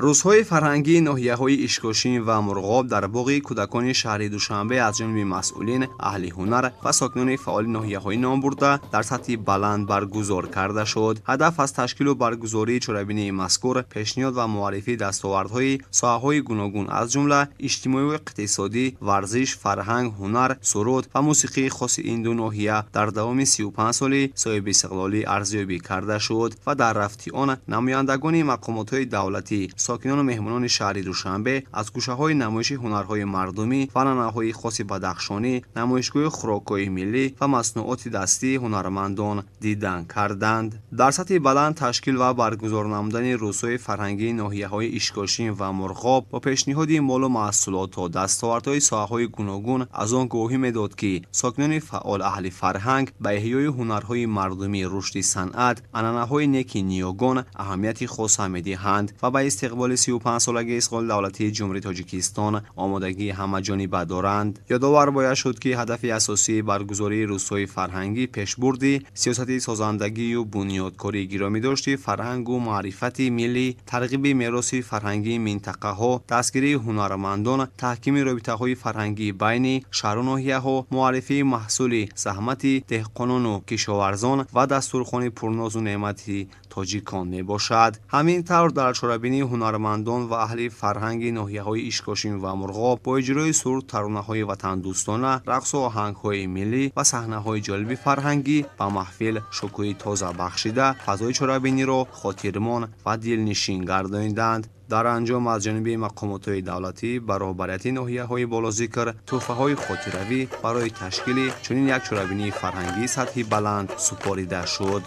Рӯзҳои фарҳангии ноҳияҳои Ишкошим ва Мурғоб дар боғи кӯдакони шаҳри Душанбе аз ҷониби масъулин, аҳли ҳунар ва сокинони фаъоли ноҳияҳои номбурда дар сатҳи баланд баргузор карда шуд. Ҳадаф аз ташкилу баргузории чорабинии мазкур пешниҳод ва муаррифии дастовардҳои соҳаҳои гуногун, аз ҷумла иҷтимоию иқтисодӣ, варзиш, фарҳанг, ҳунар, суруд ва мусиқии хоси ин ду ноҳия дар давоми 35 соли соҳибистиқлолӣ арзёбӣ карда шуд ва дар рафти он намояндагони мақомотҳои давлатӣ, сокинону меҳмонони шаҳри Душанбе аз гӯшаҳои намоиши ҳунарҳои мардумӣ ва анъанаҳои хоси бадахшонӣ, намоишгоҳи хӯрокҳои миллӣ ва маснуоти дастии ҳунармандон дидан карданд. Дар сатҳи баланд ташкил ва баргузор намудани рӯзҳои фарҳангии ноҳияҳои Ишкошим ва Мурғоб бо пешниҳоди молу маҳсулоту дастовардҳои соҳаҳои гуногун аз он гувоҳӣ медод, ки сокинони фаъол, аҳли фарҳанг ба эҳёи ҳунарҳои мардумӣ, рушди санъат, анъанаҳои неки ниёгон аҳамияти хоса медиҳанд ва ба истиқболи 35-солагии истиқлоли давлатии Ҷумҳурии Тоҷикистон омодагии ҳамаҷониба доранд. Ёдовар бояд шуд, ки ҳадафи асосии баргузории рӯзҳои фарҳангӣ пешбурди сиёсати созандагию бунёдкорӣ, гиромидошти фарҳангу маърифати миллӣ, тарғиби мероси фарҳангии минтақаҳо, дастгирии ҳунармандон, таҳкими робитаҳои фарҳангии байни шаҳру ноҳияҳо, муаррифии маҳсули заҳмати деҳқонону кишоварзон ва дастурхони пурнозу неъмати тоҷикон мебошад. Ҳамин тавр, дар чорабинии ҳунармандон ва аҳли фарҳанги ноҳияҳои Ишкошим ва Мурғоб бо иҷрои суруд, таронаҳои ватандӯстона, рақсу оҳангҳои миллӣ ва саҳнаҳои ҷолиби фарҳангӣ ба маҳфил шукӯҳи тоза бахшида, фазои чорабиниро хотирмон ва дилнишин гардониданд. Дар анҷом аз ҷониби мақомотҳои давлатӣ ба роҳбарияти ноҳияҳои болозикр тӯҳфаҳои хотиравӣ барои ташкили чунин як чорабинии фарҳангии сатҳи баланд супорида шуд.